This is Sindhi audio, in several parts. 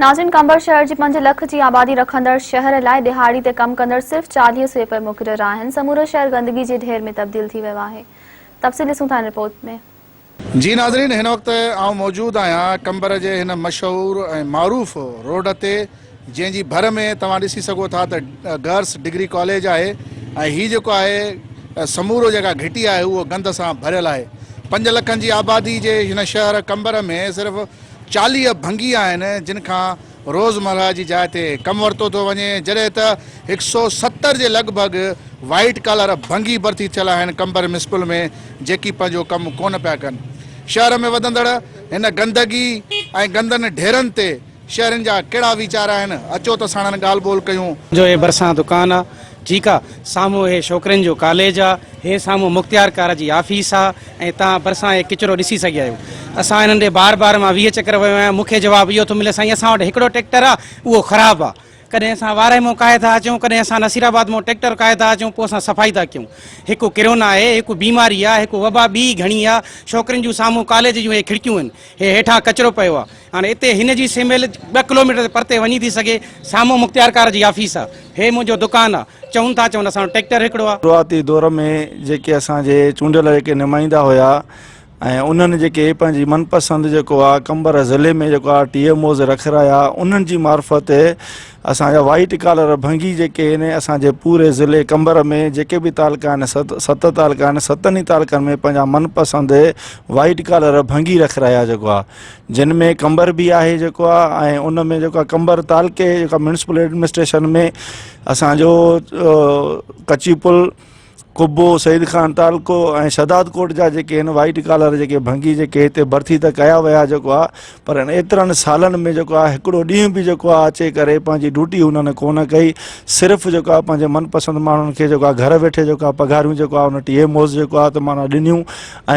ناظرين قمبر شهر جي پنج لک جي آبادي رکندڙ شهر لاء ڏهاڙي تي ڪم ڪندڙ صرف 40 سوئيپر مقرر آهن، سمورو شهر گندگي جي ڍير ۾ تبديل ٿي ويو آهي. تفصيل ڏسون ٿا هن رپورٽ ۾. جي ناظرين هن وقت آئون موجود آهيان قمبر جي هن مشهور ۽ معروف روڊ تي جنهن جي ڀر ۾ توهان ڏسي سگهو ٿا ته گرلس ڊگري ڪاليج آهي ۽ هي جيڪو آهي سمورو جيڪا گهٽي آهي اهو گند سان ڀريل آهي پنج لکن جي آبادي جي هن شهر قمبر ۾ صرف 40 ڀنگي آهن جن کان روزمرهه جي جاء تي ڪم ورتو ٿو وڃي جڏهن ته 170 جي لڳ ڀڳ وائيٽ ڪالر ڀنگي ڀرتي ٿيل آهن قمبر ميونسپل ۾ جيڪي پنهنجو ڪم ڪونه پيا ڪن شهر ۾ وڌندڙ هن گندگي ۽ گندن ڍيرن تي شهرين جا ڪهڙا ويچار آهن اچو ته ساڻن ڳالهه ٻولهه ڪيون. جو هي ڀرسان دڪان آ ٺيڪ آ سامهون هي ڇوڪرين جو ڪاليج آ هي سامهون مختيار ڪار جي آفيس آ ۽ توهان ڀرسان هي ڪچرو ڏسي سگهيا آهيو. اسان انهن ڏي بار بار مان 20 چڪر ويو آهيان، مون کي جواب اهو ٿو ملي سائين اسان وٽ هڪڙو ٽيڪٽر آ اهو خراب آ. ڪڏهن اسان وارهه مون ڪاهي ٿا اچون، ڪڏهن اسان نصير آباد مون ٽيڪٽر ڪاهي ٿا اچون پوء اسان صفائي ٿا ڪيون. هڪ ڪرونا آهي، هڪ بيماري آ، هڪ وبا ٻي گهڻي آ، ڇوڪرين جون سامهون ڪاليج جون هي کڙڪيون آهن، هي هيٺان ڪچرو پيو آ. هاڻي اتي هن جي سيميل 2 ڪلوميٽر پرتي وڃي ٿي سگهي، سامهون مختيارڪار جي آفيس آ، هي منهنجو دڪان آ. چون ٿا چون اسان وٽ ٽيڪٽر هڪڙو آ. شروعاتي دور ۾ جيڪي اسان جي چونڊيل جيڪي نمائندا هيا ۽ انهن جيڪي پنهنجي من پسند جيڪو آ قمبر ضلعي ۾ جيڪو آ ٽي ايم اوز رکرايا انهن جي معرفت اسان جا وائيٽ ڪالر ڀنگي جيڪي آهن اسان جي پوري ضلعي قمبر ۾ جيڪي به تعلقا آهن ست تعلقا آهن ستن ئي تعلقن ۾ پنهنجا من پسند وائيٽ ڪالر ڀنگي رکرايا جيڪو آ جن ۾ قمبر به آهي جيڪو آ ۽ ان ۾ جيڪو آ قمبر تعلقي جيڪا ميونسپل ايڊمنسٽريشن ۾ اسان جو ڪچي پل قبو سعيد خان تعلقو ۽ شهداد ڪوٽ جا جيڪي آهن وائيٽ ڪالر جيڪي ڀنگي جيڪي هتي ڀرتي ته ڪيا ويا جيڪو آ پر ايترن سالن ۾ جيڪو آ هڪڙو ڏينهن به جيڪو آ اچي ڪري پنهنجي ڊيوٽي هنن ڪونه ڪئي صرف جيڪو آ پنهنجي من پسند ماڻهن کي جيڪو آ گهر ويٺي جيڪو آ پگهاريون جيڪو آ ان ٽي ايم اوز جيڪو آ ته معنيٰ ڏنيون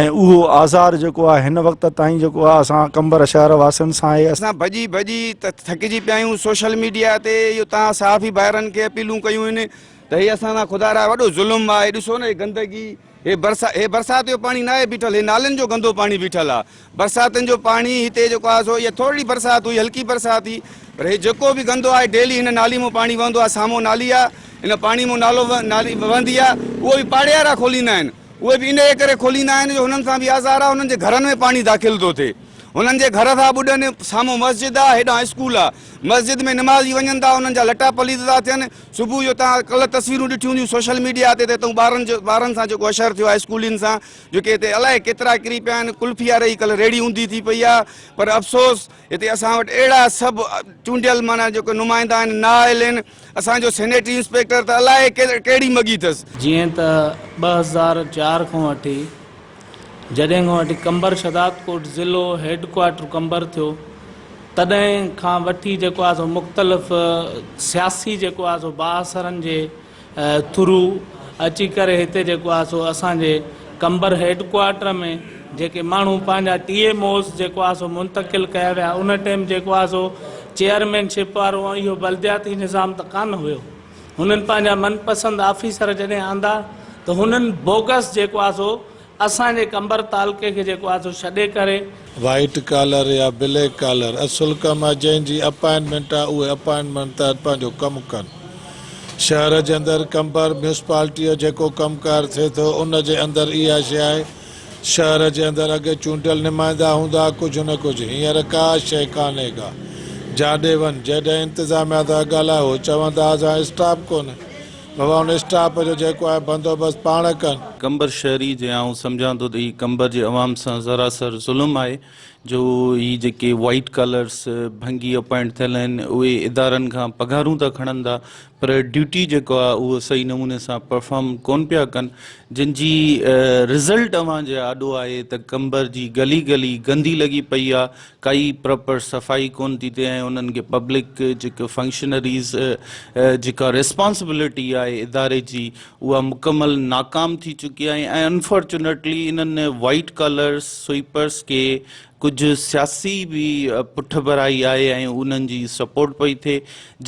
۽ اهو آزار جيڪو آهي هن وقت تائين جيڪو آهي اسان قمبر شهر واسين سان آهي. اسان ڀڄي ڀڄي ته ٿڪجي پيا آهيون سوشل ميڊيا تي اهو توهان صحافي ڀائرن کي اپيلون ڪيون آهن ته هي اسان سان خدا را وڏو ظلم آهي ڏسو نه هي گندگي هي برسا هي برسات جو پاڻي ناهي بيٺل هي نالين جو گندو پاڻي بيٺل آهي برساتن جو پاڻي هتي جيڪو آهي سو اها ٿورڙي برسات هئي هلڪي برسات هئي پر هي جيڪو به گندو آهي ڊيلي هن نالي مون پاڻي وهندو آهي سامهون نالي آهي ان پاڻي مون نالو نالي وهندي آهي اهو به پاڙي وارا کوليندا آهن اهي به انهيء ڪري کوليندا آهن جو هنن سان به آزار آهي، هنن جي گهرن ۾ پاڻي داخل ٿو ٿئي. هنن جي گهر ٿا ٻڏن، سامهون مسجد آهي، هيڏانهن اسڪول آهي. مسجد ۾ نمازي وڃن ٿا، انهن جا لٽا پليت ٿا ٿين. صبح جو توهان ڪلهه تصويرون ڏٺيون هونديون سوشل ميڊيا تي ته هتئون ٻارن جو ٻارن سان جيڪو حشر ٿيو آهي اسڪولين سان جيڪي هتي الائي ڪيترا ڪري پيا آهن، قلفي واري جي ڪلهه ريڙهي اونڌي ٿي پئي آهي پر افسوس هتي اسان وٽ اهڙا سڀ چونڊيل معنيٰ جيڪي نمائندا آهن نااهل آهن. اسان جو سينيٽري انسپيڪٽر ته الائي ڪهڙي مڳي اٿس. جيئن ته 2004 کان وٺي جڏهن کان وٺي قمبر شهدادڪوٽ ضلعو هيڊ ڪوارٽر قمبر ٿيو تڏهن کان وٺي جيڪو آهي سو مختلف سياسي جيڪو آهي سو بااثرن جي ٿرو اچي ڪري هتي جيڪو آهي سو اسان جي قمبر هيڊ ڪوارٽر ۾ جيڪي ماڻهو پنهنجا ٽي ايم اوز جيڪو آهي سو منتقل ڪيا ويا ان ٽيم جيڪو آهي سو چيئرمين شپ وارو ۽ اهو بلدياتي نظام ته ڪانه هيو هنن پنهنجا من پسند آفيسر جڏهن آندا ته هنن بوگس جيڪو آهي سو اسان جي قمبر تعلقي کي جيڪو آهي سو ڇڏي ڪري. وائيٽ ڪالر يا بليڪ ڪالر اصل ڪم آ جنهن جي اپائنٽمينٽ آ اهي اپائنٽمينٽ تحت پنهنجو ڪم ڪن. شهر جي اندر قمبر ميونسپالٽي جو جيڪو ڪم ڪار ٿئي ٿو ان جي اندر اها شيء آهي شهر جي اندر اڳي چونڊيل نمائندا هوندا ڪجهه نه ڪجهه هينئر ڪا شيء ڪانهي ڪا جاڏي وڃ جيڏهن انتظاميا سان ڳالهاء هو چوندا اسان اسٽاف ڪونهي بابا ان اسٽاف جو جيڪو آهي بندوبست پاڻ ڪن. قمبر شهري جي آئون سمجهان ٿو ته هي قمبر جي عوام سان سراسر ظلم آهي جو هي جيڪي وائيٽ ڪالرس ڀنگي اپائنٽ ٿيل آهن اهي ادارن کان پگهارون ته کڻن ٿا پر ڊيوٽي جيڪو آهي اهو صحيح نموني سان پرفارم ڪون پيا ڪن جن جي رزلٽ اوهان جي آڏو آهي ته قمبر جي گلي گلي گندي لڳي پئي آهي ڪائي پراپر صفائي ڪون ٿي ٿئي ۽ انهن کي پبلڪ جيڪي فنڪشنريز جيڪا ريسپانسبلٽي آهي اداري جي اها مڪمل ناڪام ٿي چڪي آهي ۽ انفارچونيٽلي انهن وائيٽ ڪالرس سوئيپرس کي ڪجهه سياسي به پٺڀرائي آهي ۽ انهن جي سپورٽ پئي ٿئي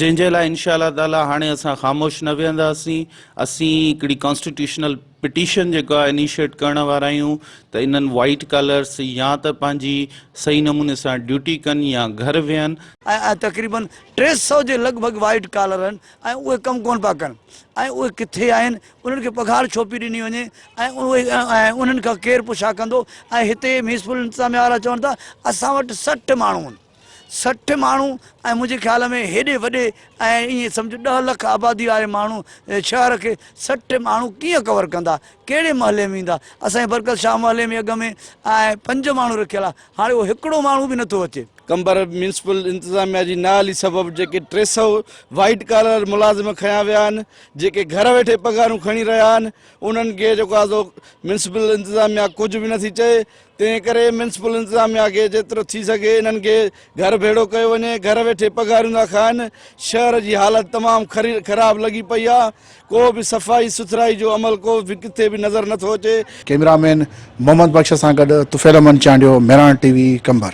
جنهن جي لاء انشاء الله تعالي هاڻي اسان خاموش نه ويهنداسين اسين هڪڙي ڪانسٽيٽيوشنل. پٽيشن جيڪا انيشيٽ ڪرڻ وارا آهيون ته انهن وائيٽ ڪالرس يا ته پنهنجي صحيح نموني سان ڊيوٽي ڪن يا گهر ويهن. ۽ تقريبن 300 جي لڳ ڀڳ وائيٽ ڪالر آهن ۽ اهي ڪم ڪونه پيا ڪن ۽ اهي ڪٿي آهن انهن کي پگهار ڇو پئي ڏني وڃي ۽ اهي ۽ انهن کان ڪير پڇا ڪندو ۽ هتي ميونسپل انتظاميا وارا چون ٿا اسان وٽ 60 ماڻهو آهن 60 ماڻهو ۽ منهنجي خيال ۾ هيڏي وڏي ۽ ائين سمجهه ڏهه لک آبادي واري ماڻهو شهر کي 60 ماڻهو ڪيئن ڪور ڪندا ڪهڙي محلي ۾ ايندا اسان جي برڪت شاهه محلي ۾ اڳ ۾ ۽ پنج ماڻهو رکيل آهي هاڻي اهو هڪڙو ماڻهو به نٿو اچي. قمبر ميونسپل انتظاميا جي نااهلي سبب جيڪي 300 وائيٽ ڪالر ملازم کنيا ويا آهن جيڪي گهر ويٺي پگهارون کڻي رهيا آهن انهن کي جيڪو آهي سو ميونسپل انتظاميا ڪجهه به نٿي چئي تنهن ڪري ميونسپل انتظاميا کي جيترو ٿي سگهي انهن کي گهر ڀيڙو ڪيو وڃي گهر ويٺي پگهاريون ٿا کائن شهر جي حالت تمام خراب لڳي پئي آهي ڪو به صفائي سٿرائي جو عمل ڪو به ڪٿي به نظر نٿو اچي. ڪئميرا مين محمد بخش سان گڏ طفيل احمد چانڊيو، مهراڻ ٽي وي، قمبر.